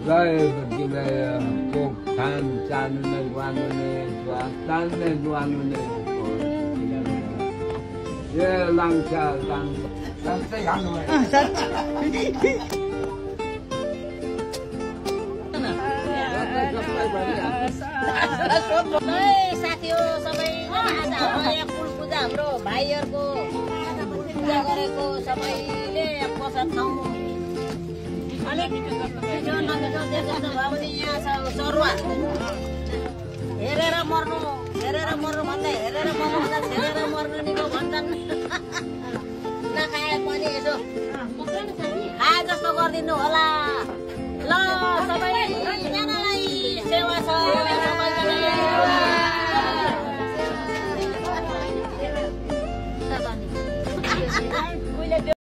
को खान चालने गुआने ताने गुआने ये langcha sampai yang साथीहरु सबैले आज हाम्रो यहाँ कुल पूजा हाम्रो भाइहरुको पूजा गरेको सबैले प्रसाद खाऊ अलिक जो नदेख्छ देख्छ भयो भने यहाँ सरुवा हेरेर मर्नु भन्दा हेरेर मर्नु भन्दा हेरेर मर्नु निको भन्छन् नखाए पनि यसो खाए जस्तो गरिदिनु होला ल सबैजनालाई सेवा छ